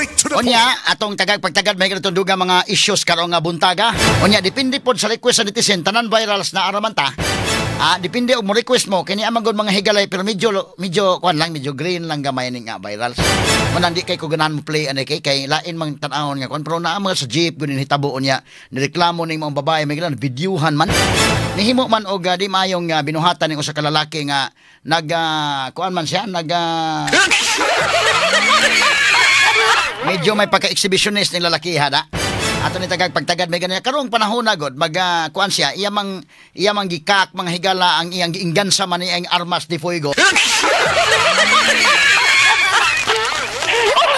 Straight to the Unya, point. Atong tagag pagtagad may ganitong duga mga issues karong nga buntaga. Unya, depende pod sa request sa netizen, tanan virals na araman ta. Depende og mo request mo kini amang gud mga higalay, pero medyo medyo kuan lang, medyo green lang gamay ni nga virals. Manang di kay ko ganahan mo play ani kay lain mang tan-awon nga kuan, pero naa mga sa jeep gud hitabo unya nireklamo ning mga babae may gilan videohan man. Nihimo man og di maayong binuhatan ning usa ka lalaki nga nag kuan man siya nag medyo may pagka-exhibitionist ni lalaki ha da. Ato ni tagag pagtagad may ganyan karong panahon na god mag kuan siya iya mang gikak mga higala ang iyang giinggansa man iyang armas de fuego.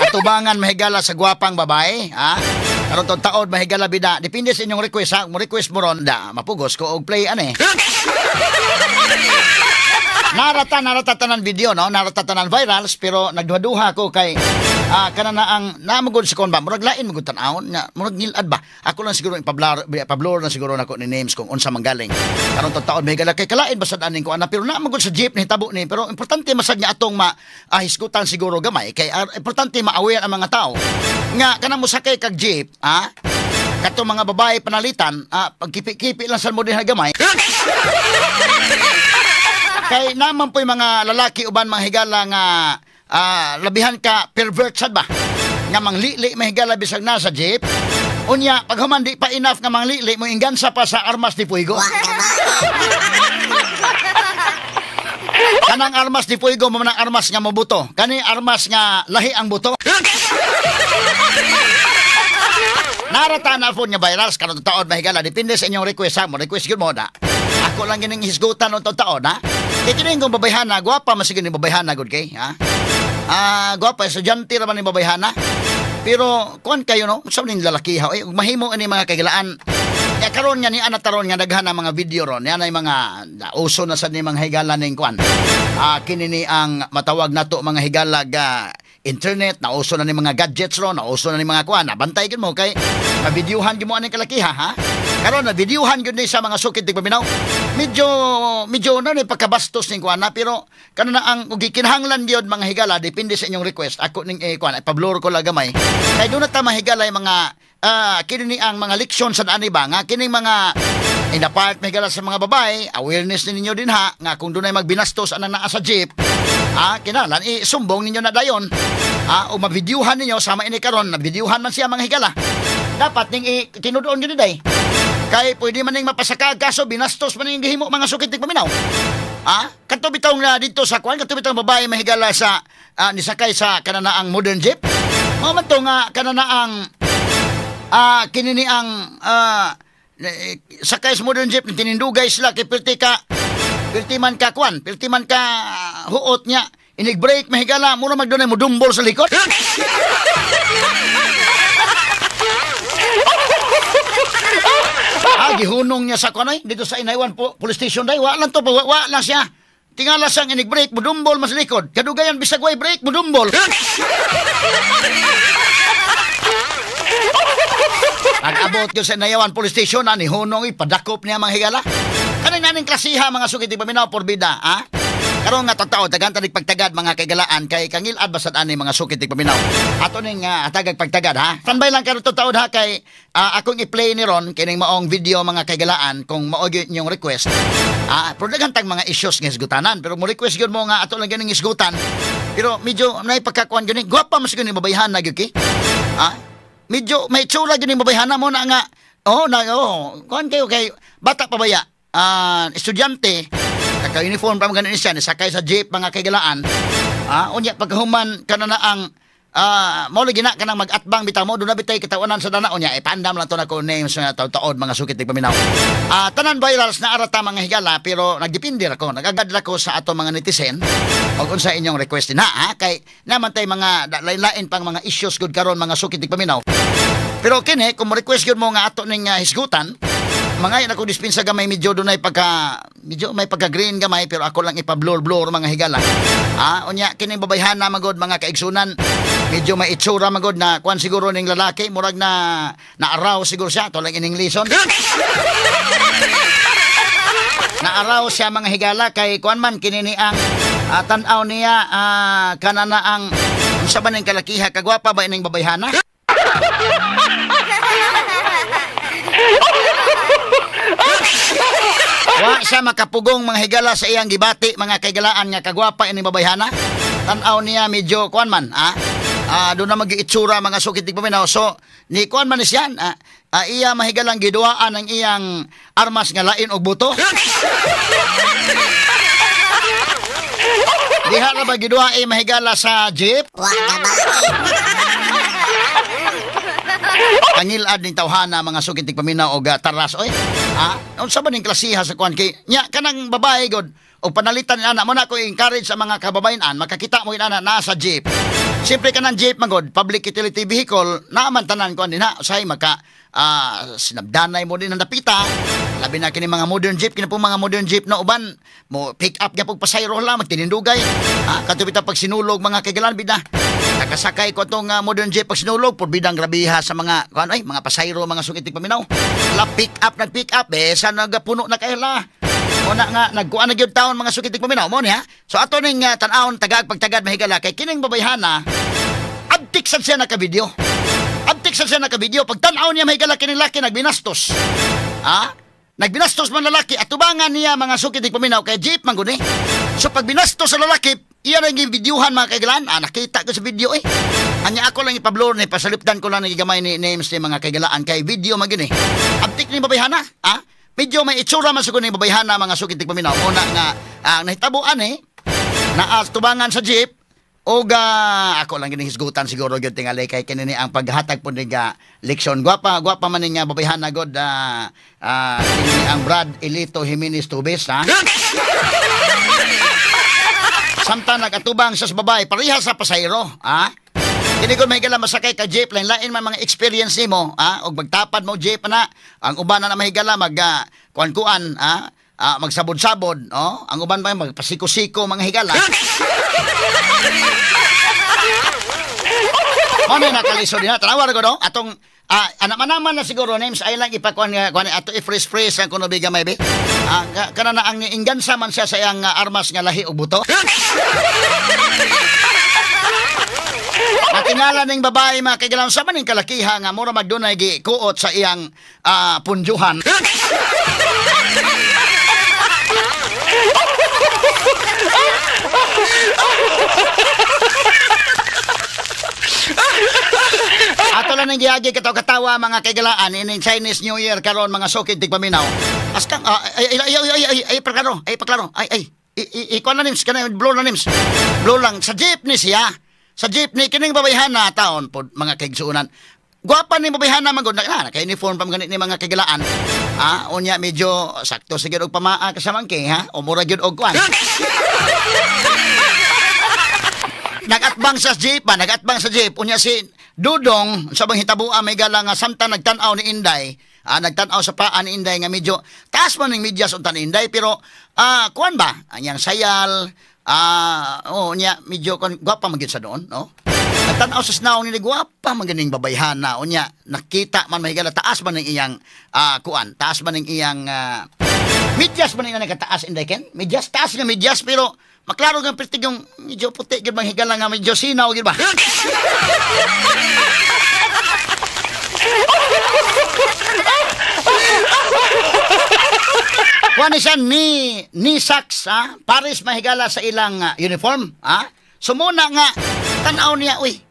Atubangan mahigala sa gwapang babae, ha? Karon tong taod mahigala bida. Depende sa inyong request ha. Mo request mo ron da mapugos ko og play ani. Narata tanan video no, narata tanan virals, pero nagduha-duha ko kay kana na ang namugod sa kon ba, murag lain mugod tan-awon nga murag ngilad ba. Ako lang siguro ipa-blur na siguro nako ni names kung unsa man galing. Karon tong taon may gala kay kalain ba sad aning ko ana, pero namugod sa jeep ni hitabo ni, pero importante masad nga atong ma hisgutan siguro gamay kay importante ma-aware ang mga tao nga kanang mosakay kag jeep, ha? Katong mga babae panalitan, pagkipi-kipi lang sad mo dinha gamay. Kay naman po'y mga lalaki uban mga higala nga labihan ka pervert sad ba? Nga manglili mahigala bisag nasa jeep. Unya, pag human di pa enough nga manglili mo inggansa pa sa armas de fuego. Kanang armas de fuego mo nang armas nga mobuto. Kani armas nga lahi ang buto. Narata na phone nga virals karon taod mahigala depende sa inyong request ha. Mo request gyud mo da. Ako lang gining hisgutan og taon ha. Kay kini kong babayhana, gwapa man siguro ni babayhana gud kay ha. Gwapa estudyante ra man ni babayhana. Pero kuan kayo no, sa ning lalaki ha, ug mahimo ani mga kaigalaan. Ya karon nga ni ana taron nga daghan ang mga video ron. Yan ay mga uso na sad ni mga higala ning kuan. Kini ni ang matawag nato mga higala ga internet, nauso na ni mga gadgets ron, nauso na ni mga kuan. Nabantay gid mo kay mabidyuhan gid mo aning kalakiha ha. Karon na videohan gyud ni sa mga sukid tigpaminaw. Medyo na ni pagkabastos ning kuan na, pero kano na ang og gikinahanglan gyud mga higala depende sa inyong request. Ako ning kuan ipa-blur ko lang gamay. Kay doon na ta mahigala yung mga kini ni ang mga leksyon sa ani ba nga kining mga in the part mahigala sa mga babae, awareness ninyo din ha nga kung dunay magbinastos anang naa sa jeep, kinahanglan isumbong ninyo na dayon. O mabidyuhan ninyo sama ini karon, nabidyuhan man siya mga higala. Dapat ning tinudoon gyud day. Kay pwede man ning mapasaka kaso binastos man ning gihimo mga sukit tigpaminaw. Kadto bitong na dito sa kuan, kadto bitong babae mahigala sa nisakay sa kananaang modern jeep. Mao man to nga kananaang kini ni ang sakay sa modern jeep tinindugay sila kay pirti man ka kuan, pirti man ka huot niya. Inig break mahigala mura magdunay mo dumbol sa likod. Gihunong niya sa kuan dito sa Inaywan po, police station day. Wa lang to, wa lang siya. Tingala siyang inig break, mudumbol mas likod. Kadugayan bisag way break, mudumbol. Pag-abot yun sa Inayawan police station, ni hunong ipadakop niya mga higala. Kaning naning klasiha mga sukit paminaw porbida, ha? Karon nga totoo, tagan tanig pagtagad mga kaigalaan kay kangilad basad ani mga sukit paminaw. Ato ning atagag pagtagad ha. Standby lang karon totoo ha kay akong i-play ni ron kining maong video mga kaigalaan kung mao gyud inyong request. Pero daghan tag mga issues nga hisgutanan, pero mo request gyud mo nga ato lang gyud ning hisgutan. Pero medyo nay pagkakuan gyud ni gwapa mas gyud ni babayhana gyud kay. Medyo may tsura gyud ni babayhana mo na nga oh na oh kuan kayo kay bata pa baya. Estudyante naka-uniform pa mga siya, nisakay sa jeep mga kaigalaan. Unya pagkahuman kana na ang mao lagi na kanang mag-atbang bitaw mo doon na bitay kitawanan sa dana unya ipandam lang to na ko names nga taud-taod mga sukit tigpaminaw. Tanan virals na arata mga higala pero nagdepende ra ko, nagagad ra ko sa ato mga netizen og unsa inyong request na ha kay naman tay mga lain-lain pang mga issues gud karon mga sukit tigpaminaw. Pero kini kung mo request gyud mo nga ato ning hisgutan, mga yan ako dispensa gamay medyo dunay pagka medyo may pagka green gamay pero ako lang ipa-blur-blur mga higala. Unya kining babayhana magod mga kaigsunan medyo may itsura magod na kuan siguro ning lalaki murag na naaraw siguro siya to lang ining lison. Naaraw siya mga higala kay kuan man kini ni ang tan-aw niya kanana ang Unsa ba ning kalakiha, kagwapa ba ining babayhana? Wa siya makapugong mga higala sa iyang gibati mga kaigalaan nga kagwapa ining babayhana. Tan-aw niya medyo kuan man, ha? Doon na mag-iitsura mga sukit di paminaw. So, ni kuan man siya, iya mahigalang giduaan ang iyang armas nga lain og buto. Diha ra ba giduha ay mahigala sa jeep? Wa na ba? Kangilad ning tawhana mga sukit tig paminaw og taras oy. Unsa ba ning klasiha sa kuan kay nya kanang babae god og panalitan ni ana mo na ko encourage sa mga kababayen-an makakita mo inana naa sa jeep. Siyempre kanang jeep man god, public utility vehicle, naaman tanan kuan dinha usahay maka sinabdanay mo din ang dapita. Labi na kini mga modern jeep, kini po mga modern jeep na uban mo pick up gyapon pasayro lang magtinindugay. Kadto bitaw pag sinulog mga kaigalan bida. Nakasakay ko atong modern jeep pag sinulog porbidang grabiha sa mga kuan ay mga pasayro mga sungit paminaw. La pick up nag pick up eh sa nagapuno na kay la. Una nga nagkuan na gyud taon mga sungit paminaw mo niya. So ato ning tan-awon tagag pagtagad mahigala kay kining babayhana abtik sad siya naka-video. Abtik sad siya naka-video pag tan-aw niya mahigala kining laki nagbinastos. Nagbinastos man lalaki at tubangan niya mga sukit paminaw kay jeep man gud eh. So pag binastos sa lalaki, iya na yung videohan mga kaigalan. Nakita ko sa video eh. Anya ako lang ipa-blur ni, pasalipdan ko lang gamay ni names ni mga kaigalaan kay video man gud eh. Abtik ni babayhana, medyo may itsura man siguro ni babayhana mga sukit paminaw. Una nga nahitabuan eh, naa tubangan sa jeep. Og ako lang gining hisgutan siguro gyud tingali kay kini ni ang paghatag pud ni leksyon. Gwapa, gwapa man ni nga babayhana god, kini ni ang Brad Elito Jimenez Tubes, ha. Samtang nagatubang sa babae pareha sa pasayro, ha. Kini gud mahigala masakay ka jeep lain lain man mga experience nimo, ha, og magtapad mo jeep na ang uban na mahigala mag kuan-kuan, ha, magsabod-sabod, oh, ang uban pa magpasiko-siko mga higala. Ano na kalisod din na tanawa ko no atong anak manaman na siguro names ay lang ipakuan nga kuan ato i-freeze freeze ang kuno biga maybe. Kana na ang niinggansa man siya sa iyang armas nga lahi og buto. Natingala ning babae mga kaigalan sa maning kalakiha nga mura magdunay gi kuot sa iyang punjuhan. Ato lang ang giyagi katawa-katawa mga kaigalaan ining Chinese New Year karon mga sukid tigpaminaw. Askang ay ay ay ay ay ay paklaro, ay paklaro, ay ay ikuan na names kanang blow na names. Blow lang sa jeep ni siya. Sa jeep ni kining babayhana taon pod mga kaigsuonan. Gwapa ni babayhana man gud na naka-uniform pa man ni mga kaigalaan. Unya medyo sakto sige og pamaa kasamangke ha. O mura gyud og kuan. Nagatbang sa jeep ba, nagatbang sa jeep. Unya si Dudong sa bang hitabua may gala nga samtang nagtan-aw ni Inday, nagtan-aw sa paa ni Inday nga medyo taas man ning medyas unta ni Inday pero kuan ba ang sayal oh unya medyo kuan gwapa man gyud sa doon, no? Nagtan-aw sa snaw ni gwapa man ganing babayhana unya nakita man mahigala taas man ning iyang kuan, taas man ning iyang medyas man ning nagataas Inday ken, medyas taas nga medyas pero maklaro nga pertig yung medyo puti gyud bang higala nga medyo sinaw gyud ba. Kuan siya ni socks, ha? Paris mahigala sa ilang uniform, ha? Sumuna nga tan-aw niya, uy.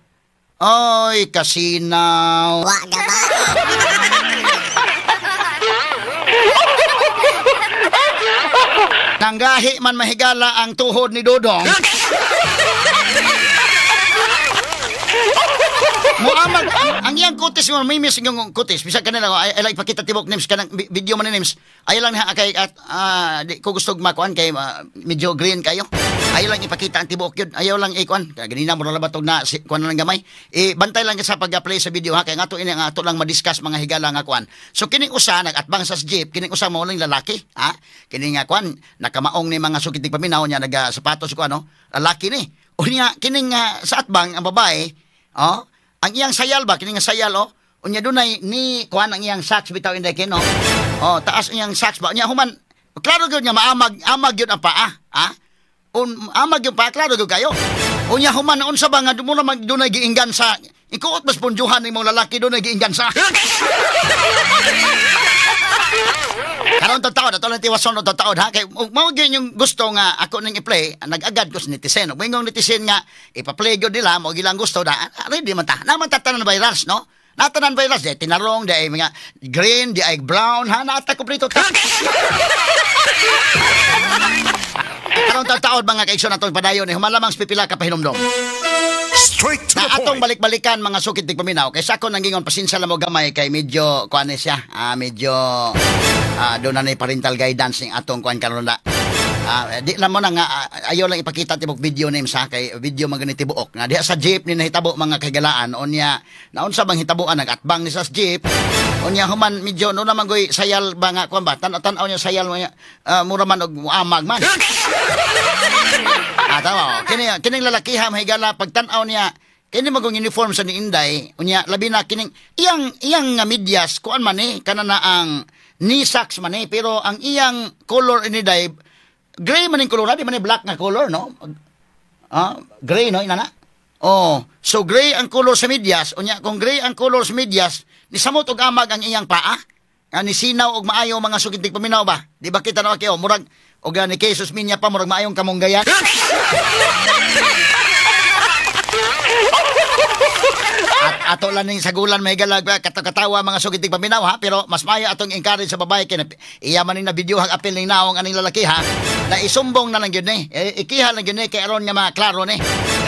Oy, kasinaw. Wa na ba? Nanggahi man mahigala ang tuhod ni Dodong. Muamag ang iyang kutis mo may miss yung kutis bisag kanila ay like pakita tibok names kanang video man ni names ay lang ha kay at di ko gusto makuan kay medyo green kayo. Ayaw lang ipakita ang tibuok yun. Ayaw lang ikuan. Ganina mo na batog na si, kuan lang gamay. E, bantay lang sa pag-play sa video ha kay nga to ini nga ato lang madiscuss mga higala nga kuan. So kining usa nagatbang sa jeep, kining usa mao lang lalaki, ha? Kini nga kuan nakamaong ni mga sukit paminaw niya naga sapatos kuan no. Lalaki ni. Unya kining sa atbang ang babae, oh, ang iyang sayal ba kining sayal oh. Unya dunay ni kuan ang iyang socks bitaw inday kino. Oh, taas iyang socks ba. Unya human klaro gyud nga maamag amag gyud ang paa, ha? Amag yung paa, klaro gyud kayo. Unya human unsa ba nga mo na magdunay giinggan sa ikuot mas punjuhan ning mga lalaki dunay giinggan sa. Karon taon ato lang tiwason og taon ha kay mao gyud yung gusto nga ako ning i-play nag-agad ko sa netizen. Moingong netizen nga ipa-play gyud nila mao gilang gusto da ready man ta. Naman ta tanan virus no? Natanan virus di tinarong di ay mga green di ay brown ha naata kompleto ta. Karon taon mga kaigsoon atong padayon ni human lamang sa pipila ka pahinumdom. Straight to na the atong point. Balik-balikan mga sukit tig paminaw kay sa ako nang gingon pasensya lang mo gamay kay medyo kuan siya medyo doon na ni parental guidance ning atong kuan karon na. Di lang mo na nga ayaw lang ipakita tibok video name sa kay video man gani tibuok nga diha sa jeep ni nahitabo mga kahigalaan unya naunsa bang hitabuan nagatbang ni sa jeep unya human medyo no naman goy sayal ba nga kuan ba tan-aw niya sayal mo mura man og amag man. Tama. Kini kining lalakiha mahigala pagtan-aw niya kini magong uniform sa ni Inday unya labi na kining iyang iyang nga medyas kuan man ni kana na ang knee socks man ni pero ang iyang color ini day gray man ning color di man ni black nga color no. Gray no inana. Oh, so gray ang color sa medyas unya kung gray ang color sa medyas ni samot og amag ang iyang paa. Nga ni sinaw og maayo mga sukintig paminaw ba? Di ba kita na kayo murag og ni Jesus minya pa murag maayong kamunggayan. At ato lang ning sagulan may galag katatawa mga sukintig paminaw ha pero mas maayo atong encourage sa babae kay iya man ning na video hag apil ning naong aning lalaki ha na isumbong na lang gyud ni ikiha lang gyud ni kay aron nga maklaro ni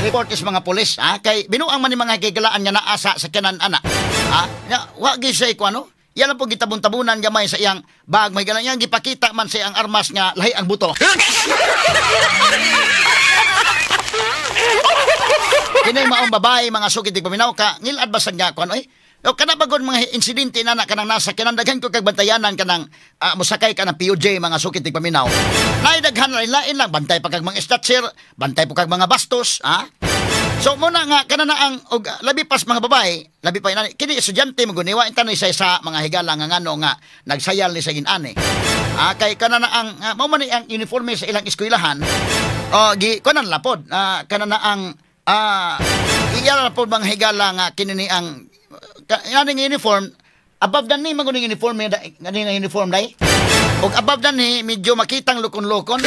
report is mga pulis ha kay binuang man ni mga higalaan nga naa sa sakyanan ana ha wa gyud siya kuno. Yan lang po gitabon-tabunan gamay sa iyang bag. May galang iyang gipakita man sa iyang armas nga lahi ang buto. Kini maong babae mga sugid paminaw ka ngilad basag nga kuan oy. O kana bagon mga insidente na na kanang nasa kinandaghan ko kag bantayanan kanang mosakay ka ng PUJ mga sugid paminaw. Naidaghan lain lang bantay pa kag mga snatcher, bantay po kag mga bastos, ha? So muna nga kana na ang og labi pas mga babae, labi pa inani kini estudyante maguniwa intan ni sa mga higala nga ngano nga nagsayal ni sa ginani. Kay kana na ang mao man ni ang uniforme sa ilang eskwelahan. O gi kunan lapod kana na ang iya lapod mga higala nga kini ni ang aning uniform above than ni man kuning uniform ngani nga uniform dai. Og above than ni medyo makitang lukon-lukon.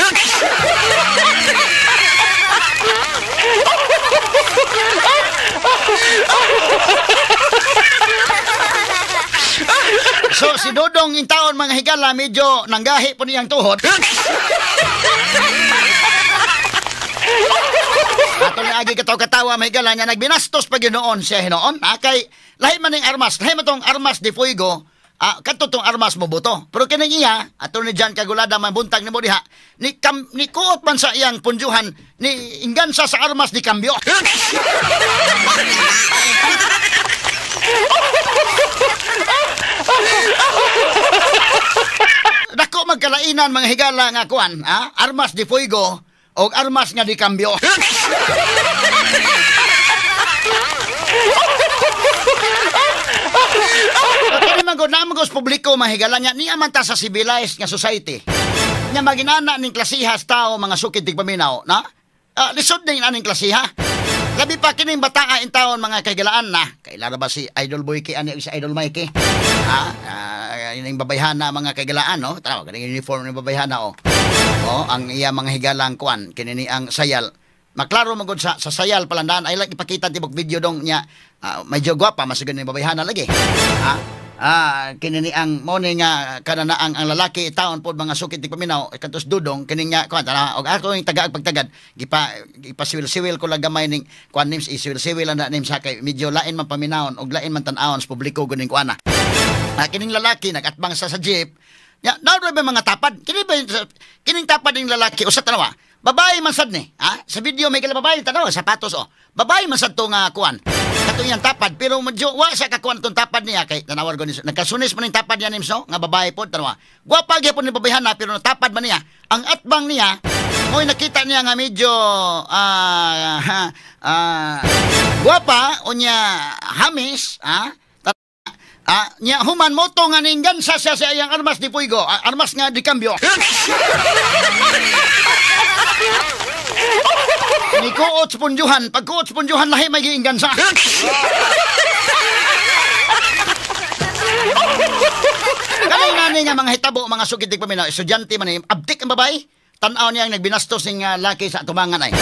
So si Dodong in taon mga higala medyo nanggahi po niyang tuhod. Ato ni agi kataw-katawa mga higala niya nagbinastos pa ginoon siya hinoon. Kay lahi man ning armas, lahi man tong armas de fuego. Kadto tong armas mo buto. Pero kining iya, ato ni John Kagulada man buntag nimo diha, ni kam, ni kuot man sa iyang punjuhan, ni inggansa sa armas ni kambyo. Dako magkalainan mga higala nga kuan, ha? Armas de fuego o armas nga di kambyo. Kini man gud na man publiko mga higala niya niya man ta sa civilized nga society. Nya maginana ning klasihas tao mga sukid tig paminaw, na? Lisod ning aning klasiha. Labi pa kining bataa in taon mga kahigalaan na. Kailan ba si Idol Boyke ani si Idol Mikey? Ining babayhana mga kahigalaan no. Tanaw kaning uniform ni babayhana oh. Oh, ang iya mga higalang kuan kini ni ang sayal. Maklaro man gud sa sayal palandaan ay lang ipakita tibok video dong niya. Medyo gwapa masigod ni babayhana lagi. Kini ni ang mo ni nga kana ang lalaki taon pod mga sukit ti paminaw katos Dudong kini nga kuan tana og ako yung tagaag pagtagad gipa siwil-siwil ko lang gamay ning kuan nims isiwil-siwil na nim sa kay medyo lain man paminawon og lain man tan-awon sa publiko guning kuana. Kining lalaki nagatbang sa jeep. Ya, now ba mga tapad? Kini ba kining tapad ning lalaki usa tanawa? Babae man sad ni, ha? Sa video may kala babae tanawa sapatos oh. Babae man sad to nga kuan. Kato iyang tapad pero medyo wa sa kakuan tong tapad niya kay tanawar ko ni nagkasunis man ning tapad niya nims no nga babae pod tanawa. Gwapa gyapon ni babayhan na pero natapad man niya. Ang atbang niya mo'y nakita niya nga medyo gwapa unya hamis, ha? Nya human moto nga ninggan sa siya sa iyang armas di puigo, armas nga di kambyo. Ni kuot sa punjuhan, pag kuot sa punjuhan lahi may giinggan sa. Kanay nani nga mga hitabo mga sukid tig paminaw, estudyante man ni abtik ang babae. Tan-aw niya ang nagbinastos ning laki sa atumangan ay.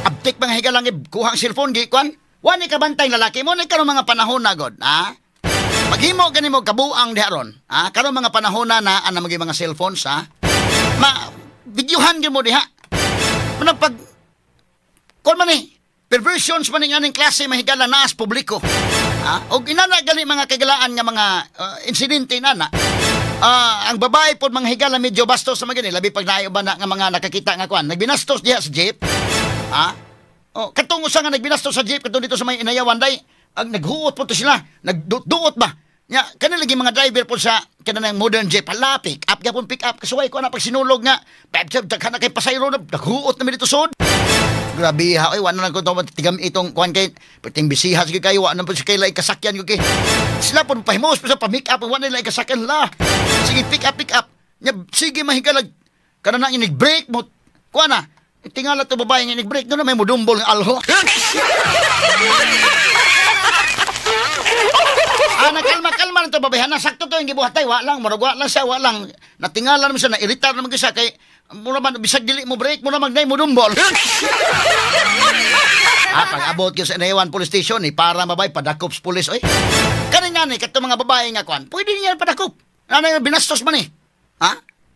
Abtik mga higalang kuha ang cellphone gi kuan. Wa ni kabantay lalaki mo ni karon mga panahon na god, ha? Paghimo gani mo kabuang diha ron, ha? Karon mga panahon na na ana mga cellphones, ha? Ma videohan gyud mo diha. Manang pag kuan man ni perversions man ning aning klase mahigala naas publiko. Ha? Og inana gali mga kagalaan nga mga insidente inana. Ang babae pod mga higala medyo bastos sa mga gani, labi pag naayo ba na nga mga nakakita nga kuan, nagbinastos diha sa jeep. Ha? Oh, katong usa nga nagbinastos sa jeep katong dito sa may Inayawan day, ang naghuot po to sila, nagduot ba? Nya kanila lagi mga driver po sa kanang modern jeep, hala pick up gyapon pick up kasuway ko na pag sinulog nga, daghan na kay pasayro na naghuot na mi dito sod. Grabe ha, oy wala na ko to tigam itong kuan kay perting bisiha sige kayo, wala na po kay laing kasakyan ko kay. Sila po pahimos pa sa pa-make up, wala nila kasakyan la. Sige pick up, pick up. Nya sige mahigalag kana na inig break mo. Kuan na. Tingala to babae nga inig break do na may mudumbol nga alho. Ah, kalma na to babae. Na sakto to yung gibuhat tay, wa lang murag wa lang siya, wa lang. Natingala naman siya, nairitar naman siya kay mura man bisag dili mo break, mura magnay mo dumbol. Ah, pag abot gyud sa Inayawan Police Station ni para mabay padakop sa pulis oy. Kani nga ni kadtong mga babae nga kuan, pwede niya padakop. Ano yung binastos man eh. Ha?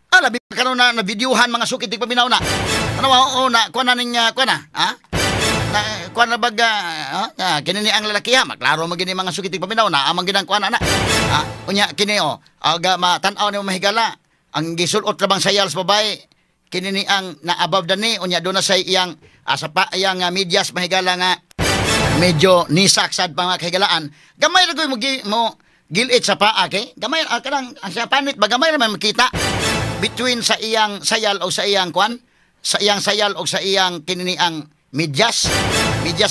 Ah, labi karon na videohan mga sukit di paminaw na. Ano oo na kuan na ning kuan na, ha? Na kuan na baga kini ni ang lalaki ha, maklaro man gini mga sukit di paminaw na amang ginang kuan na. Ha? Unya kini oh, aga matan-aw nimo mahigala ang gisulot ra bang sayal sa babae. Kini ni ang na above the knee unya do na say iyang sa pa iyang medyas mahigala nga medyo nisak sad pa mga kahigalaan. Gamay ra koy mo gilit sa paa kay gamay kanang sa panit ba gamay ra man makita between sa iyang sayal o sa iyang kuan, sa iyang sayal o sa iyang kini ni ang medyas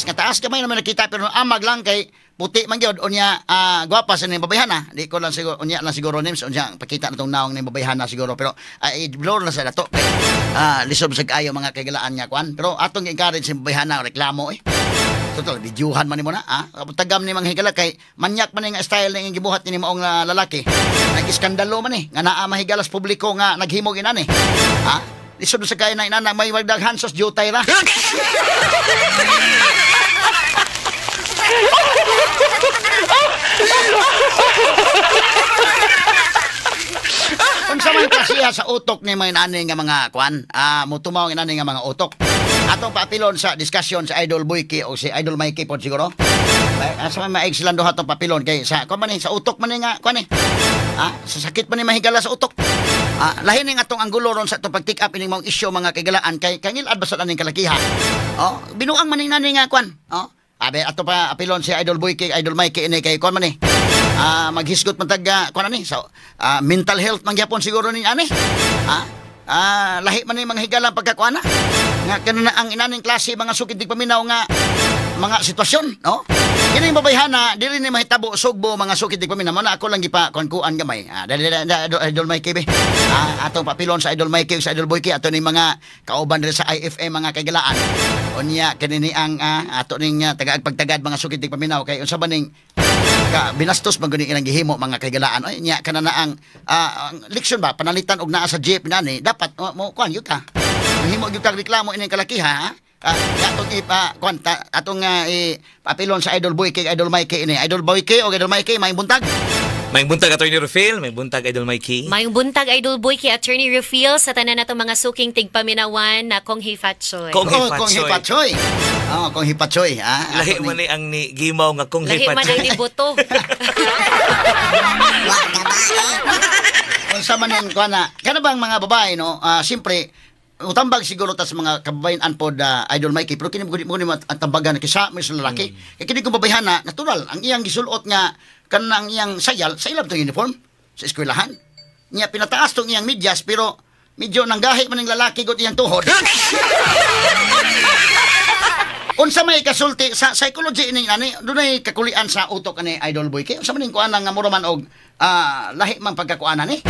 nga taas gamay ra man nakita pero amag lang kay puti man gyud unya gwapa sa ning babayhana. Di ko lang siguro unya lang siguro names unya pakita na tong naong ning babayhana siguro pero i-blur na sa dato kay lisob sa kaayo mga kagalaan nga kuan pero atong encourage sa babayhana reklamo eh. Total videohan man nimo na ha. Tagam ni mga higala kay manyak man nga style ning gibuhat ni maong lalaki. Nag-iskandalo man eh nga naa mahigala sa publiko nga naghimog inani. Ha? Lisod sa kaayo na inana may magdaghan sos jutay ra. Unsa man klasiha sa utok ni mga inani nga mga kuan, motumaw ang inani nga mga utok. Atong paapilon sa discussion sa Idol Boyke o si Idol Mikey pod siguro. Asa man maig silang duha tong papilon kay sa kuan man sa utok man nga kuan eh. Sa sakit man ni mahigala sa utok. Lahi ning atong anggulo ron sa atong pag-take up ining maong isyu mga kaigalaan kay kangilad ba sa aning kalakiha. Oh, binuang man ning nani nga kuan. Oh. Abe ato pa apilon si Idol Boyke, Idol Mikey ini kay kuan man eh. Maghisgot man tag kuan ani so mental health man gyapon siguro ni ani. Lahi man ni mga higalang pagkakuan na. Nga kanina ang inaning klase mga sukid dig paminaw nga mga sitwasyon, no? Kini babayhana dili ni mahitabo sugbo mga sukid dig paminaw. Mo na ako lang gipa kuan gamay. Dali Idol Mikey be. Atong papilon sa Idol Mikey sa Idol Boyke ato ni mga kauban diri sa IFM mga kaigalaan. Unya kini ni ang ato ning tagaagpagtagad mga sukid dig paminaw kay unsa ba ning ka binastos man guni ilang gihimo mga kaigalaan. Ay nya kana na ang leksyon ba panalitan og naa sa jeep nani dapat mo kuan gyud ka. Himo gyud kag reklamo ining kalakiha ha. Atong ipa kuan atong papilon sa Idol Boyke Idol Mikey ini. Idol Boyke o Idol Mikey maayong buntag. Maayong buntag Attorney Rufil, maayong buntag Idol Mikey. Maayong buntag Idol Boyke, Attorney Rufil sa tanan nato mga suking tigpaminawan na Kong Hifatsoy. Kong Hifatsoy. Oh, Kong Hifatsoy, ha. Lahi man ni ang ni gimaw nga Kong Hifatsoy. Lahi man ang niboto. Unsa man ang kuan na kana bang mga babae no, siyempre utambag siguro ta sa mga kababayan pod Idol Mikey pero kini mo ni ang tambagan kaysa may sa lalaki. Kay kini kong babayhana natural ang iyang gisulot nga kanang iyang sayal sa ilang tong uniform sa eskwelahan. Nya pinataas tong iyang medyas pero medyo nanggahi man ning lalaki gud iyang tuhod. Unsa may kasulti sa psychology ining ani dunay kakulian sa utok ani Idol Boy kay unsa man ning kuan nga mura man og lahi man pagkakuanan ni?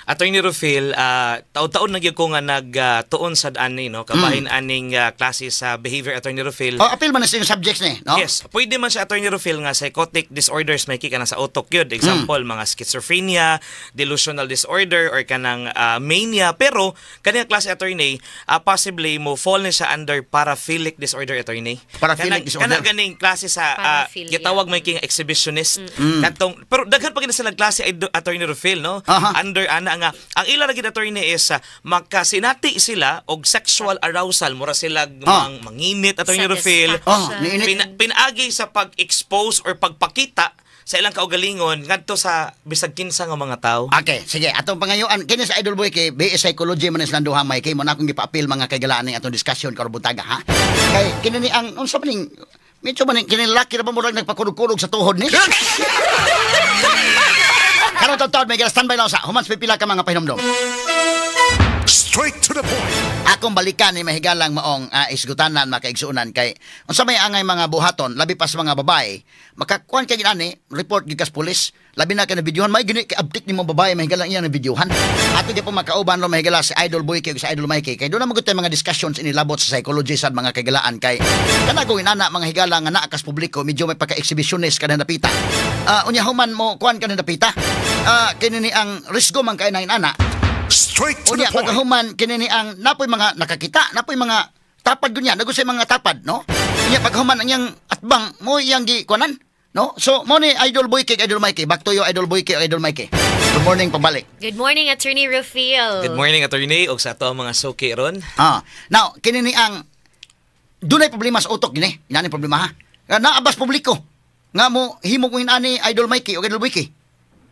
Attorney Rufil, taon-taon na gyud ko nga nagtuon sad ani, no, kabahin aning klase sa behavior, Attorney Rufil. Oh, apil man na sa inyong subjects ni, no? Yes, pwede man siya, Attorney Rufil, nga psychotic disorders may ka na sa utok yun. Example, mga schizophrenia, delusional disorder or kanang mania, pero kaning klase, attorney, possibly mo fall ni siya under paraphilic disorder, attorney. Paraphilic Kanang- disorder. Kana ganing klase sa Paraphilia. gitawag may king exhibitionist. Katong pero daghan pa gid sila klase ay Attorney Rufil, no? Under ana nga ang ila ra gid, attorney, is makasinati sila og sexual arousal, mura sila manginit, Attorney Rufil. Oh, niinit. Pinaagi sa pag-expose or pagpakita sa ilang kaugalingon ngadto sa bisag kinsa nga mga tao. Okay, sige. Atong pangayuan, kini sa Idol Boy kay BS Psychology man silang duha may kay mo na akong gipa-appeal mga kaigalaan ning atong discussion karon buntaga, ha. Kay kini ni ang unsa man ning medyo man ning kini laki ra ba murag nagpakurog-kurog sa tuhod ni. Karon taon may standby lang sa human sa pipila ka mga pahinomdom. Straight to the point. Akong balikan ni mahigalang maong isgutanan makaigsuonan kay unsa may angay mga buhaton labi pa sa mga babae makakuan kay ginani report gikas pulis labi na kay na videohan may gini kay abtik nimo babae mahigalang iya na videohan ato di po makauban ro mahigala si Idol Boy kay sa Idol Mikey kay doon na magud mga discussions inilabot sa psychology sad mga kaigalaan kay kana ko inana mga higala nga naa kas publiko medyo may pagka-exhibitionist kada napita unya human mo kuan kada napita kini ni ang risgo man kay nang inana. Straight to Unya, the point. pagkahuman, kini ni ang napoy mga nakakita, napoy mga tapad gunya, nagusay mga tapad, no? Unya, pagkahuman, ang iyang atbang, mo iyang gi kuanan, no? So, mo ni Idol Boy kay Idol Mikey. Back to you, Idol Boy kay Idol Mikey. Good morning, pabalik. Good morning, Attorney Rufil. Good morning, attorney, ug sa ato ang mga suki ron. Now, kini ni ang dunay problema sa utok gini. Inani problema ha. Nga naabas publiko. Nga mo himo ko inani Idol Mikey o Idol Boyke.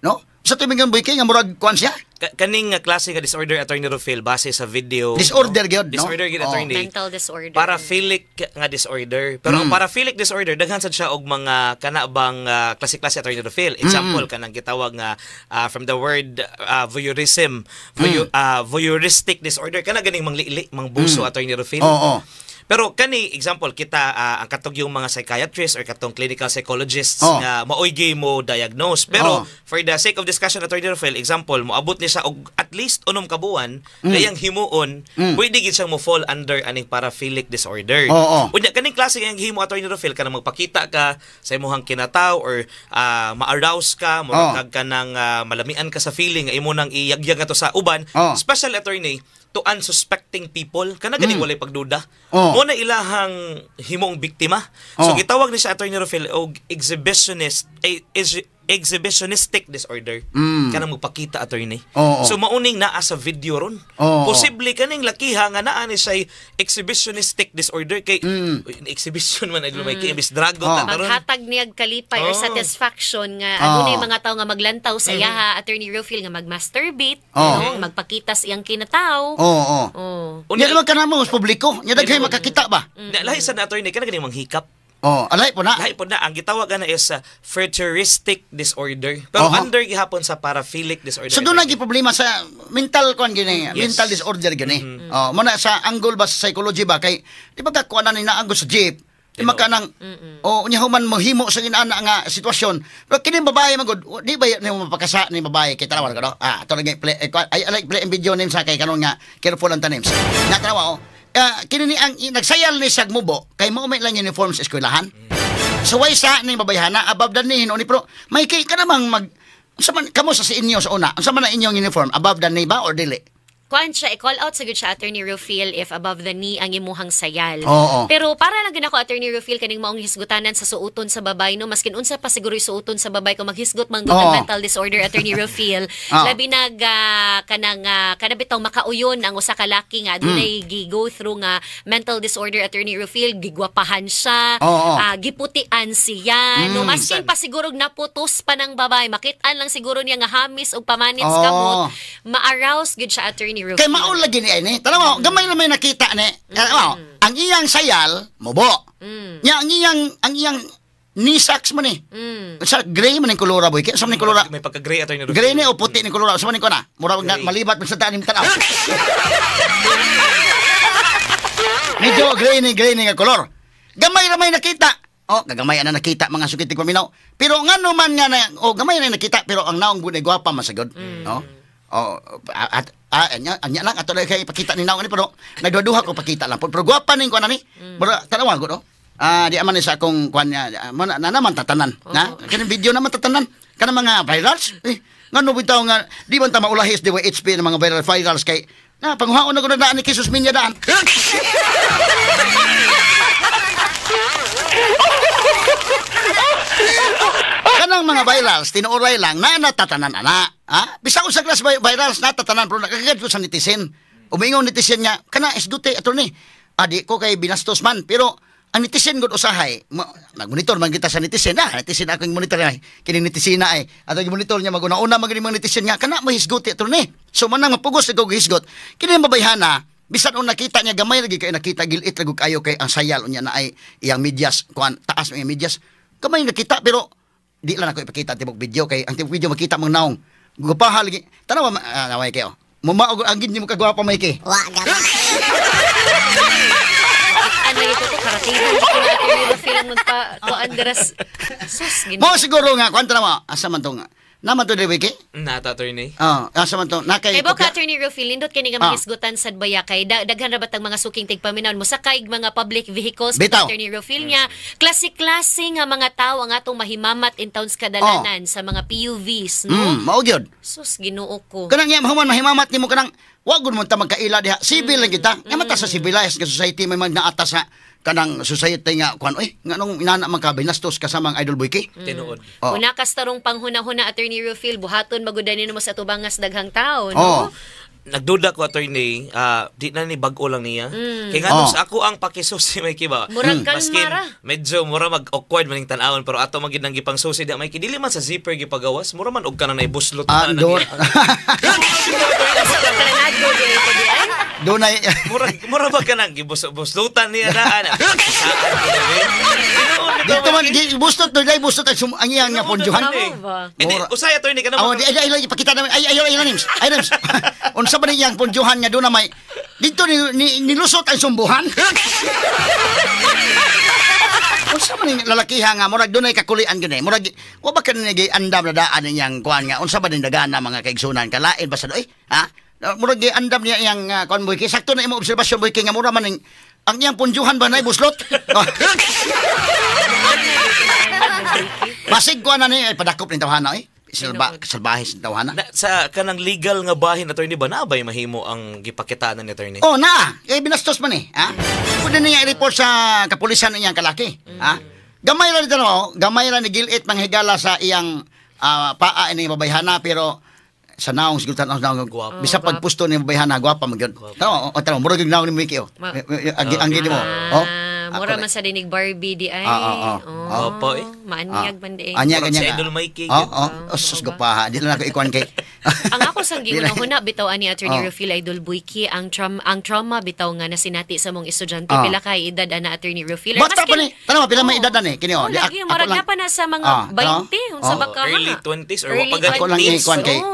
No? Sa tuwing Boyke nga murag kuan siya. Kaning nga klase nga disorder, Attorney Rufil, base sa video Disorder gyud, no? Disorder gyud, Oh. attorney. Mental disorder. Paraphilic nga disorder. Pero ang paraphilic disorder daghan sad siya og mga kana bang klase-klase, Attorney Rufil. Example, kanang gitawag nga from the word voyeurism, voyeuristic disorder kana ganing manglili, mangbuso, Attorney Rufil. Oo. Pero kani example kita ang katong yung mga psychiatrists or katong clinical psychologists nga maoy gyud mo diagnose. Pero for the sake of discussion, Attorney Rafael, example moabot ni siya og at least 6 ka buwan kayang himuon, pwede gid siyang mo fall under aning paraphilic disorder. Unya kaning klase nga himo, Attorney Rafael, kanang magpakita ka sa imong kinataw or ma-arouse ka, murag ka nang malamian ka sa feeling nga imo nang iyagyag ato sa uban, special, attorney, to unsuspecting people kana ganing walay pagduda. Mo na ilahang himong biktima. So gitawag ni siya, Attorney Rafael, og exhibitionistic disorder. Kanang magpakita, attorney. Oo. So mauning naa sa video ron. Posible kaning lakiha nga naa ni siya exhibitionistic disorder kay uy, exhibition man ay lumay kay imbis dragon ta karon. Maghatag niyag kalipay or satisfaction nga adunay mga tao nga maglantaw sa iyaha, Attorney Rufil, nga magmasturbate, no, magpakita sa iyang kinataw. Oo. Oh. Nya di ba kana mo sa publiko? Nya daghay makakita ba? Na, lahi sa na, attorney, kana ganing manghikap. Oh, alay po na. Lahi po na ang gitawag ana is frotteuristic disorder. Pero under gihapon sa paraphilic disorder. So doon lagi problema sa mental kuan gini, mental disorder gini. Oh, mo na sa angle ba sa psychology ba kay di ba ka kuan na ni naanggo sa jeep. Di ba ka nang oh unya human mohimo sa ginana nga sitwasyon. Pero kini babae man gud, di ba ni mo mapakasa ni babae kay tanawa ko no? Ah, ato lagi play eh, ay like play ang video names sa kay karon nga careful ang tanems. Nga tanawa oh. Ah, kini ni ang nagsayal ni siya mubo kay mao may lang uniform sa eskwelahan. So why sa ning babayhana above the knee ni pero may kay ka namang mag unsa man kamo sa inyo sa una, unsa man ang inyong uniform, above the knee ba or dili? Kuan siya, i-call out sa gud siya, Attorney Rufil, if above the knee ang imuhang sayal. Pero para lang gid ako, Attorney Rufil, kaning maong hisgutanan sa suoton sa babay, no, maskin unsa pa siguro yung suoton sa babay kung maghisgot man gud ang mental disorder, Attorney Rufil, labi nag kanang kanabitaw makauyon ang usa ka laki nga adunay gi-go through nga mental disorder, Attorney Rufil, gigwapahan siya, giputian siya, no, maskin pa siguro naputos pa ng babay, makit-an lang siguro niya nga hamis og pamanit sa kamot, ma-arouse gud siya, Attorney Rufil. Kay mao lagi ni ini. Tanaw, gamay na may nakita ni. Tanaw, ang iyang sayal mubo. Nya ang iyang knee socks mo ni. Sa gray man ning kolora boy. Kaya sa man ning kolora? May pagka-gray, Attorney Rufil. Gray ni o puti ni kolora? Sa man ning ko na. Mura nga Gray. malibat man sa tanim tanaw. Medyo gray ni nga kolor. Gamay ra may nakita. Oh, gagamay na nakita mga sukit paminaw. Pero ngano man nga na, oh, gamay na nakita pero ang naong bunay gwapa man sagod, no? Oh, at anya lang ato lang kay ipakita ni naong ani pero nagduha ko pakita lang. Pero gwapa ning kuan ani. Pero tanawan ko no. Di man ni sa akong kuan na naman tatanan, na. Kanang video naman tatanan. Kanang mga virals. Eh, ngano bitaw nga di man ta maulahis DYHP ng mga virals kay na panguhaon na ko na daan ni Jesus Minya daan. Kanang mga virals tinuoray lang na natatanan ana. Ha? Bisag usa class virals natatanan pero nakagad ko sa netizen. Umingon netizen nga kana isgute attorney. Adi ko kay binastos man pero ang netizen gud usahay mag-monitor man kita sa netizen na. Netizen akong monitor ay kini netizen na ay ato monitor niya maguna-una man mga netizen nga kana mo hisguti attorney. So manang mapugos og hisgot kini mabayhana bisan un nakita niya gamay lagi kay nakita gilit lagi kayo kay ang sayal unya na ay iyang medyas kuan taas ang medyas gamay nakita pero di lang ako ipakita tibok video kay ang tibok video makita mong naong gupaha lagi tanawa naway kayo mumaog ang gid nimo kagwapa may kay wa gamay. Ano ito to karatihan ko na Attorney Rufil ang magpa kuan deras sus gini mo siguro nga kuan tanawa asa man to nga naman to diri wiki Nata attorney. Asa man to nakay kay boka Attorney Rufil nindot kini nga mahisgutan sad baya kay daghan ra batang mga suking tigpaminaw mo sakay mga public vehicles. Attorney Rufil nya klase-klase nga mga tawo ang atong mahimamat in towns kadalanan sa mga PUVs no. Mao gyud. Sus Ginoo ko. Kanang nya mahuman mahimamat nimo kanang wa gud mo ta magkaila diha. Civil lang kita. Nga mata sa civilized nga society may mga naata sa kanang society nga kuan oy nganong inana man ka binastos kasama ang Idol Boyke. Tinuod. Oh. Una kas tarong panghuna-huna Attorney Rufil buhaton magudanin mo sa tubangas daghang tao no. Nagduda ko attorney, di na ni bag-o lang niya. Kay nganong sa ako ang pakisusi may kiba. Murag kalmara. Medyo mura mag awkward maning tan-awon pero ato man gid nang gipangsusi di may dili man sa zipper gipagawas, mura man og kanang naibuslot na. Dunay mura ba kanang gibuslutan niya daan. Dito man gibuslot dunay buslot ang iyang nga ponjuhan. Hindi usay attorney kanang. Oh, di ay ipakita namin. Ay ay names. Ay names. Unsa ba niyang ponjuhan nga doon na may dito nilusot ang sumbuhan. Unsa man ning lalakiha nga murag dunay kakulian gyud eh. Murag wa ba kani andam na daan niyang kuan nga unsa ba ning dagana mga kaigsunan kalain ba sa doy? Ha? Murag andam niya iyang kuan boy kay sakto na imo obserbasyon boy kay nga mura man ning ang iyang ponjuhan ba nay buslot. Basig kuan na ni ay padakop ning tawhana eh. Salbahe sa tawhana. Sa kanang legal nga bahin attorney ba na bay mahimo ang gipakitaan ni attorney? Oh na, eh binastos man eh, ha? Pwede niya i-report sa kapulisan niyang kalaki, ha? Gamay ra dito no, gamay ra ni gilit manghigala sa iyang paa ini babayhana pero sa naong siguro tan naong guwapo. Bisa pagpusto ni babayhana gwapa man gyud. Tama, o tama murag naong ni Miki oh. Ang gid mo. Oh. Mura man sa dinig Barbie di ay. Opo eh. Maanyag man di. Anyag anyag. Sa Idol Mikey. Oo. Sus gapaha. Di lang ako ikuan kay. Ang ako sang giunahuna bitaw ani Attorney Rufil Idol Boyke ang trauma bitaw nga nasinati sa mong estudyante pila kay edad ana Attorney Rufil. Bata pa ni. Tanaw pila may edad ani kini oh. Murag na pa na sa mga 20 unsa ba ka? Early 20s or wa pa gani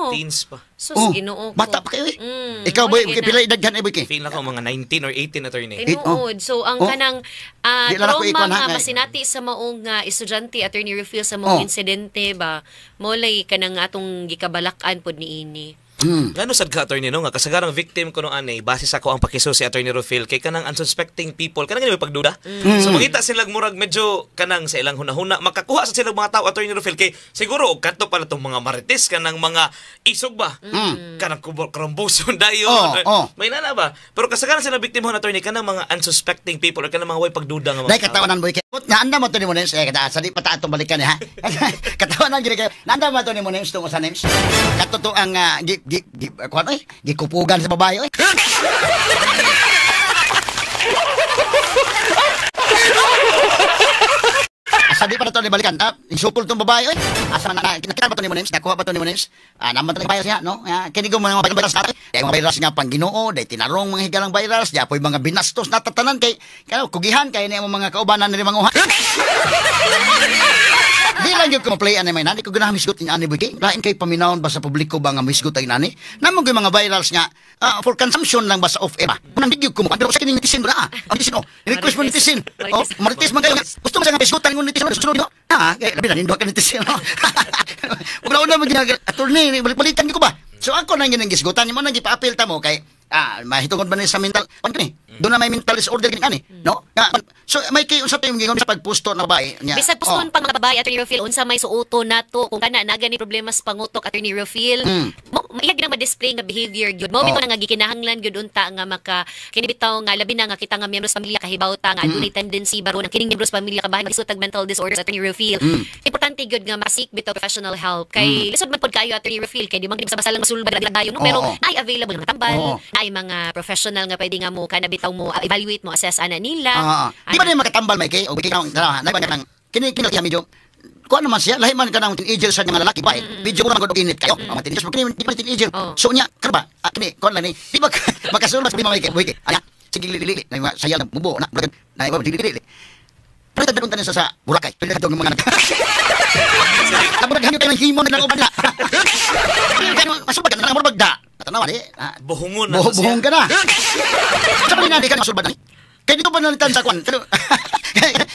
teens pa. Sus Ginoo ko. Bata pa kayo eh. Ikaw boy, pila edad kan boy kay? Feel ako mga 19 or 18 attorney. Tinuod. So ang kanang trauma nga masinati sa maong estudyante Attorney Rufil sa maong insidente ba molay kanang atong gikabalak-an pod niini. Ngano sad ka attorney no nga kasagarang victim kuno ani base sa ako ang pakisusi Attorney Rufil kay kanang unsuspecting people kanang may pagduda. So makita sila murag medyo kanang sa ilang hunahuna makakuha sa silang mga tao Attorney Rufil kay siguro og kadto pala tong mga marites kanang mga isog ba kanang karambuson dayon may nana ba pero kasagaran sila victim hon attorney kanang mga unsuspecting people or kanang mga way pagduda nga mga dai katawanan boy kay nga anda mo to ni mo names eh kada sa di pa ta atong balikan ha. Katawanan gid kayo nanda mo to ni mo names tungod sa names katuto ang kuan oy gikupugan sa babae oy. Asa di pa na to ni balikan. Isukol tong babae oy. Asa na nakita ba to ni mo names? Nakuha ba to ni mo names? Naman to ni virus niya no? Kini ko mga virus natin. Dai mga virus nga pang Ginoo, dai tinarong mga higalang virus, di apoy mga binastos natatanan kay kano kugihan kay ni mga kaubanan ni manguha. Di lang yun ko ma-play ani may nani ko ganahan misgot ni ani boy kay lain kay paminawon ba sa publiko ba nga misgot ay nani namong gyud mga virals nga for consumption lang ba sa off air ba unang di gyud ko mo pero sa kining netizen ba ang netizen oh request mo netizen oh marites man kayo gusto mo sa nga misgot ang netizen sunod no kay labi na nindo ka netizen. Ug una man ginag attorney balik-balikan ko ba. So ako nang ginanggisgutan mo nang gipa-appeal ta mo kay mahitungod ba ni sa mental ano ni? Doon na may mental disorder gini ani, no? Nga, so may kay unsa tayong gingon sa pagpusto na babae niya. Bisag puston pang mga babae, Attorney Rufil, unsa may suoto nato kung kana na gani problema sa pangutok, Attorney Rufil, mo iya gyud ma-display nga behavior gyud. Mo bitaw nga gikinahanglan gyud unta nga maka kini bitaw nga labi na nga kita nga miyembro sa pamilya kahibaw ta nga adunay tendency baron ang kining miyembro sa pamilya kabahin maghisgot mental disorders, Attorney Rufil. Importante gyud nga ma-seek bitaw professional help kay lisod man pod kayo, Attorney Rufil, kay di man gid basta lang masulbad dayon, no? Pero naay available nga tambal, naay mga professional nga pwede nga mo kana bitaw mo evaluate mo, assess ana nila. Di ba na makatambal may kay o kay na nang kini kini medyo kuan naman siya, lahi man ka ng teenager sa mga lalaki ba eh. Medyo mura man gud init kayo. Mga teenagers kini di ba teenager. So nya kar ba kini kuan lang ni di ba makasulbad sa mga kay ana sige lili na mga sayal na mubo na na iba dili dili. Pero tadon tanin sa Boracay. Pwede kadtong mga nag. Tapos naghanyo tayo ng himon na uban na. Masulbad ka na lang murag da. Tanawa di. Buhungon na. Buhong ka na. Sa pa di ka masulbad na. Kaya dito pa nalitan sa kwan.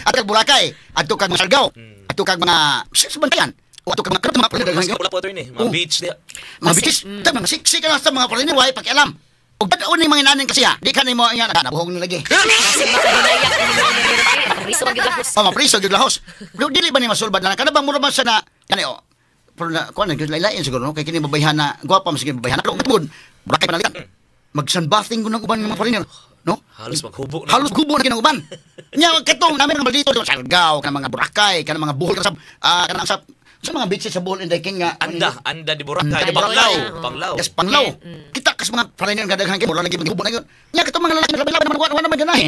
At kag Boracay, adto kag mga Siargao, adto kag mga sa Bantayan. O adto kag mga mga wala po attorney, mga beach diha. Mga beach, mga siksi ka na sa mga foreigner, way pakialam. Ug dad-on ning mga inanin kasi ha, di ka nimo nga nabuhong na lagi. Kasi makadinayak ni priso gyud lahos. Oh, mapriso gyud lahos. Pero dili ba ni masulbad na kana bang mura man sa na kani o. Pero na kuan gyud lailain siguro no kay kini babayhan na gwapa man sige babayhan. Pero tungod Boracay panalitan. Mag-sunbathing ko ng uban ng mga foreigner, no? Halos maghubo na. Halos gubo na kinang uban. Nya katong namin mga maldito Siargao, kanang mga Boracay, kanang mga Bohol sa kanang sa mga beaches sa Bohol Inday King nga Anda di Boracay, Panglao, Panglao. Yes, Panglao. Kita kas mga foreigner nga daghan kay mura lagi maghubo na yun. Nya katong mga lalaki labay-labay naman wa naman ganahe.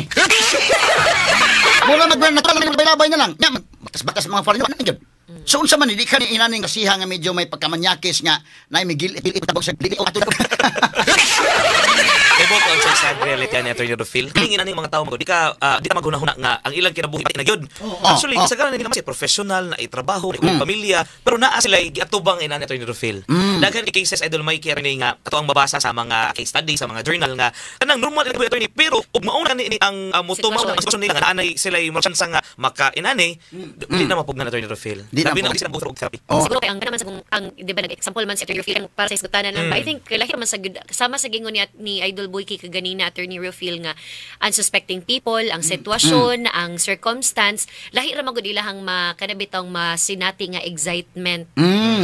Mura magna natural lang labay-labay na lang. Nya bakas-bakas mga foreigner na gyud. So unsa man hindi ka ni inaning kasiha nga medyo may pagkamanyakis nga na may gil-il tabog sa dili o ato. Ibot on sa sad reality ani Attorney Rufil. Kining inaning mga tawo di ka di ka maghunahuna nga ang ilang kinabuhi na gyud. Actually kasagaran hindi naman siya professional na itrabaho, na pamilya, pero naa sila giatubang inani Attorney Rufil. Daghan kay cases Idol Mikey ni nga ato ang mabasa sa mga case study sa mga journal nga kanang normal ila attorney pero ug mauna ni ang mutumaw ang sitwasyon nila nga naanay sila mo chance nga maka inani di na mapugnan Attorney Rufil. Labi na sila go therapy. Siguro kay ang naman sa kung ang di ba nag-example man si Attorney Rufil para sa isgutanan lang ba. I think lahi man sa kasama sa gingon ni Idol Boyki kaganina Attorney Rufil nga unsuspecting people, ang sitwasyon, ang circumstance, lahi ra magud ilahang makanabitong masinati nga excitement.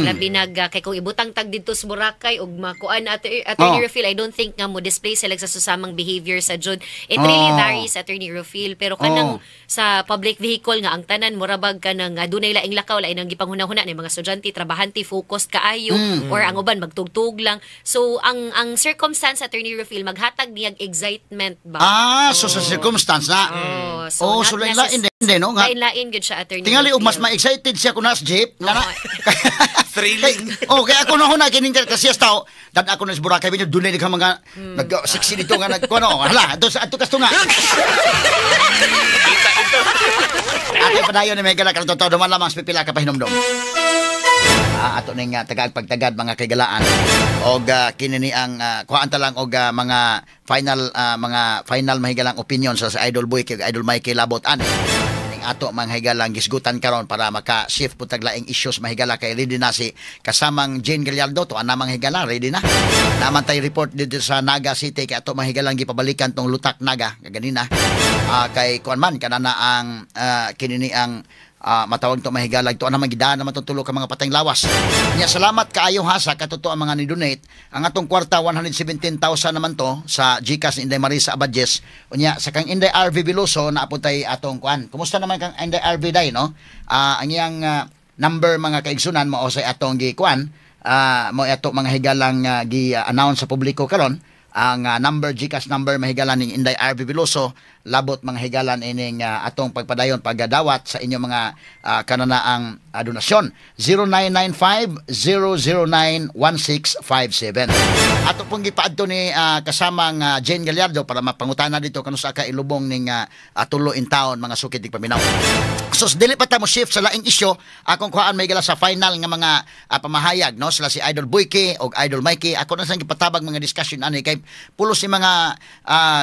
Labi nag kay kung ibutang tag didto sa Boracay ug makuan Attorney Rufil, I don't think nga mo display sila sa susamang behavior sa jud. It really varies, Attorney Rufil, pero kanang sa public vehicle nga ang tanan murabag kanang adunay laing lakaw, laing ang gipanghuna-huna ni mga estudyante, trabahante, focused kaayo or ang uban magtugtug lang. So ang circumstance, Attorney Rufil, maghatag niyag excitement ba? So sa circumstance na. So, so lain-lain din, no? Lain-lain gyud siya, Attorney. Tingali og mas ma-excited siya kun nas jeep nga na. Thrilling. Kaya ako na huna kining kasi tao, dad ako na sa Boracay binyo dunay ka mga nag sexy dito nga nagkuno. Hala, adto sa adto kasto nga. Kita ito. Ate padayon ni Mega karon totoo duman lamang sa pipila ka pahinomdom. Ato ning tagag pagtagad mga kaigalaan og kini ni ang kuhaan ta lang og mga final mahigalang opinion sa Idol Boy kay Idol Mikey labot ani kining ato mga higalang gisgutan karon para maka-shift pud tag laing issues mahigala kay ready na si kasamang Jane Gallardo to ana mga higala ready na. Naman tay report dito sa Naga City kay ato mga higalang gipabalikan tong Lutak Naga kaganina kay kuan man kanana ang kini ni ang matawag to mahigalag to naman gidaan naman tulo ka mga patayng lawas. Nya salamat kaayo ha sa katotoo ang mga ni-donate. Ang atong kwarta 117,000 naman to sa GCash ni Inday Marisa Abadjes. Unya sa kang Inday RV Veloso na apuntay atong kuan. Kumusta naman kang Inday RV day no? Ang iyang number mga kaigsunan mao say atong gi kuan, mao ato mga higalang gi-announce sa publiko karon. Ang number GCash number mahigalan ning Inday RV Veloso labot mga higalan ining atong pagpadayon pagdawat sa inyong mga kananaang donasyon 0995 009 1657. Ato pong gipaadto ni kasamang Jane Gallardo para mapangutana dito kanusa ka ilubong ning tulo in town mga sukid tig paminaw. So dili pa ta mo shift sa laing isyu, akong kuhaan may gala sa final nga mga pamahayag no sila si Idol Boyke og Idol Mikey. Ako na sang gipatabag mga discussion ani kay pulos ni mga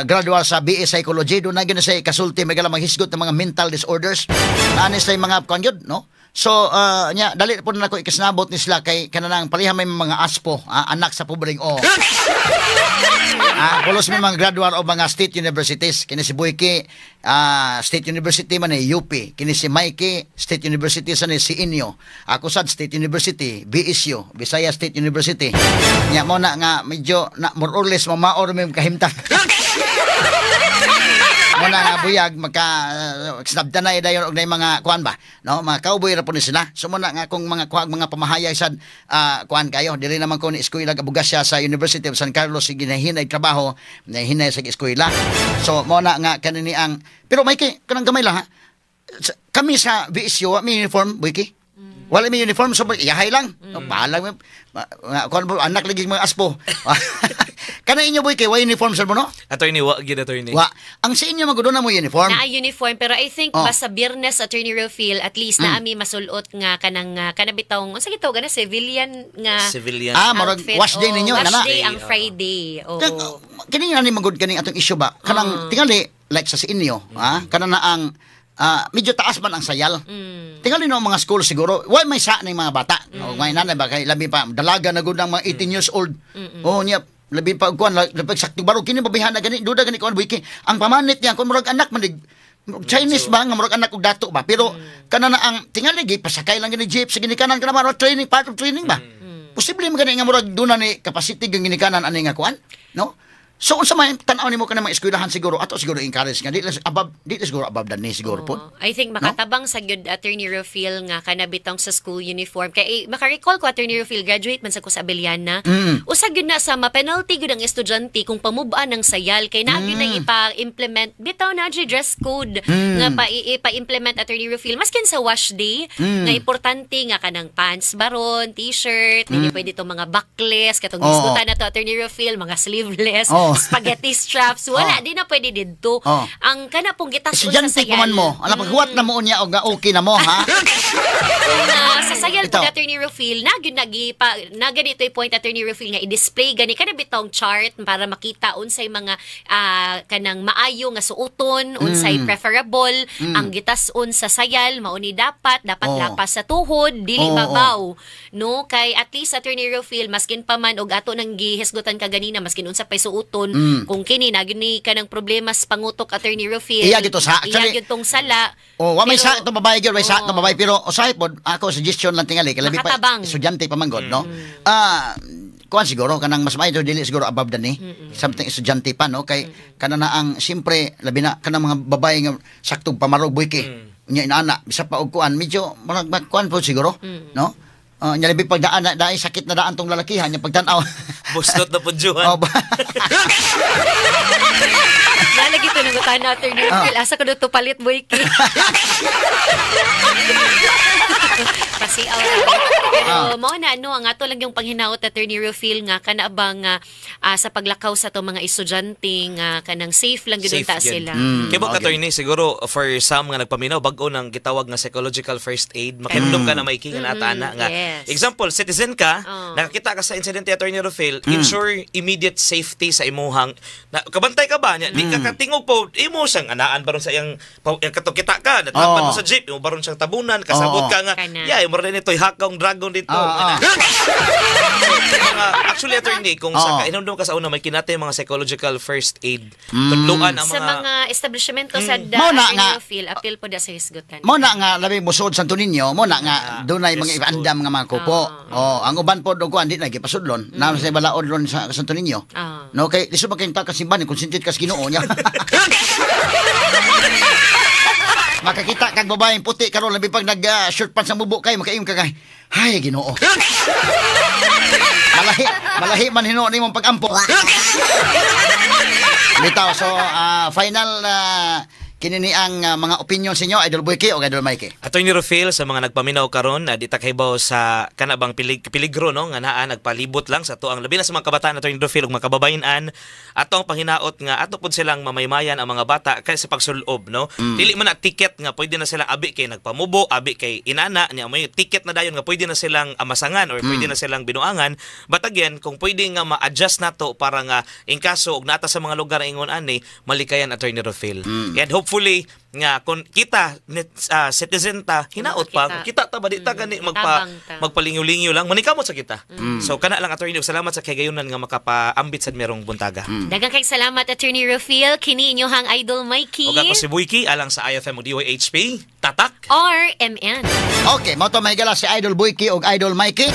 gradual sa BA Psychology do na gyud sa kasulti may gala maghisgot ng mga mental disorders. Ani sa mga kuan gyud no. So nya dali po na nako ikasnabot ni sila kay kanang pareha may mga aspo, anak sa pobreng o. Pulos may mga graduate o mga state universities. Kini si Boyke, State University man ni UP. Kini si Mikey, State University sa ni si Inyo. Ako sad State University, BSU, Visaya State University. Nya mo na nga medyo na more or less mamaor may kahimtang. Mo na nga buyag maka snabtanay dayon og nay mga kuan ba, no, mga cowboy ra po ni sila. So mo na nga kung mga kuan mga pamahayag sad kuan kayo, dili naman ko ni eskwela abugasya sa University of San Carlos, sige nahinay trabaho, nahinay sa eskwela. So mo na nga kanini ang pero Mikey, kanang gamay lang ha. Kami sa VSU may uniform, Boyki. Wala may uniform, so iyahay lang. No, bahalang kuan anak lagi mga aspo. Kana inyo, Boyki, wa uniform sir mo, no? Attorney, wa gyud, attorney. Wa. Ang sa inyo magudon na mo uniform. Naa uniform, pero I think basta Biyernes, Attorney Rofil, at least naami masulot nga kanang kanabitawng unsa gitawag na civilian nga Civilian. Murag outfit. wash day Oo, ninyo, wash nana. day ang Friday. Oo. Kini nga ni magud kaning atong issue ba? Kanang tingali like sa inyo, kana na ang medyo taas man ang sayal. Tingali no mga school siguro, why may sa ning mga bata? O may nanay ba kay labi pa dalaga na gud ang mga 18 years old. Oh niya labi pa kuan labi sakto baro kini babihan na gani duda gani kuan Boyki. Ang pamanit niya kun murag anak man Chinese ba nga murag anak og dato ba, pero kana na ang tingali gi pasakay lang gani jeep sa ginikanan kana murag training, part of training ba. Posible man gani nga murag duna ni capacity ng ginikanan ani nga kuan, no? So unsa may tan-aw nimo kanang mga eskwelahan siguro ato siguro encourage nga di lang above, di lang siguro above than ni siguro po. Oo. I think makatabang sa gyud, Attorney Rofil, nga kanabitong sa school uniform kay eh, maka-recall ko, Attorney Rofil, graduate man sa ko sa Abellana. Usa gyud na sa ma-penalty gyud ang estudyante kung pamub-an ng sayal kay naa gyud na ipa-implement bitaw na gyud dress code nga pa ipa-implement, Attorney Rofil, maskin sa wash day nga importante nga kanang pants baron, t-shirt, dili pwede tong mga backless katong hisgutan na to, Attorney Rofil, mga sleeveless, spaghetti straps, wala, di na pwede didto. Ang kana pong gitas-on sa Estudyante sayal. pa man mo, ala paghuwat na mo unya og nga okay na mo ha. Sa sayal po, Attorney Rofil, na gyud nagi pa na ganito point, Attorney Rofil, nga i-display gani kana bitong chart para makita unsay mga kanang maayo nga suoton, unsay preferable ang gitas-on sa sayal, mao ni dapat dapat lapas sa tuhod, dili babaw, no? Kay at least, Attorney Rofil, maskin pa man og ato nang gihisgutan ka ganina, maskin unsa pay suoton, kung kini na gyud ni kanang problema sa pangutok, Attorney Rofil, Iya gyud to sa- iya gyud tong sala. Oh, wa may Pero- sa itong babae gyud, may sa itong babae, pero usahay pod ako suggestion lang tingali kay labi pa estudyante pa man gud, no? Kuan siguro kanang mas maayo dili siguro above than ni. Something estudyante pa, no, kay kana na ang siyempre labi na kanang mga babae nga saktong pamarog, Boyki. Unya inaana bisa pa og kuan medyo murag kuan po siguro, no? Nya labi pag daan na dai sakit na daan tong lalakihan nya pagtan-aw. Buslot na po Juan. Oh, ba? Nalagi to nang utana, Attorney Rofil. Asa ko to palit, Boyki? Kasi pero mao na no, ang ato lang yung panghinaot, Attorney Rofil, nga kana bang sa paglakaw sa to mga estudyante nga kanang safe lang gyud ta sila. Kay ba, attorney, siguro for some nga nagpaminaw bag-o nang gitawag nga psychological first aid, makinumdum ka na may nga naata nga. Example, citizen ka, nakakita ka sa incident ni Attorney Rofil, ensure immediate safety sa imuhang na, kabantay ka ba niya, di ka katingog po imo siyang anaan baron sa iyang katong kita ka, natapan mo sa jeep, imo baron siyang tabunan, kasabot ka nga, yeah, imo rin ito hakong dragon dito. Mga, actually, attorney, kung sa kahinumdum ka sa una, may kinatay mga psychological first aid. Tudluan ang Sa mga mga establishmento sa Mao na Attorney nga. Rofil, appeal po da sa hisgutan. Mo na nga labi musod Santo Niño, mo na nga dunay mga ipaandam nga mga kupo. Oh, ang uban po do kuan di na gipasudlon. Na sa balaod ron sa Santo Niño. No, kay lisod man kayong takas simbahan concentrate ka sa Ginoo niya. Makakita kag babaeng puti karon labi pag nag short pants ang mubo kay makaingon ka kay hay Ginoo. Malahi, malahi man hinuon nimong pagampo. Bitaw, so final kini ni ang mga opinion sa inyo, Idol Boyke o Idol Mikey. Attorney Rofil, sa mga nagpaminaw karon na di ta kahibaw sa kanabang peligro no nga naa nagpalibot lang sa tuang labi na sa mga kabataan, Attorney Rofil, ug mga kababayen-an, ato ang panghinaot nga ato pud silang mamaymayan ang mga bata kay sa pagsulob, no. Dili man na ticket nga pwede na silang abi kay nagpamubo, abi kay inana niya, may ticket na dayon nga pwede na silang amasangan or pwede na silang binuangan. But again, kung pwede nga ma-adjust nato para nga in kaso og nata sa mga lugar ingon ani malikayan, Attorney Rofil. And hopefully Hopefully nga kung kita citizen ta, hinaot pa kita ta ba di ta gani magpa magpalingyo-lingyo lang, manikamot sa kita. So kana lang, attorney, ug salamat sa kagayunan nga makapaambit sad merong buntaga. Daghang kay salamat, Attorney Rufil. Kini inyohang Idol Mikey. Ug ako si Buyki alang sa IFM ug DYHP Tatak RMN. Okay, mao to, mahigala, si Idol Boyki ug Idol Mikey.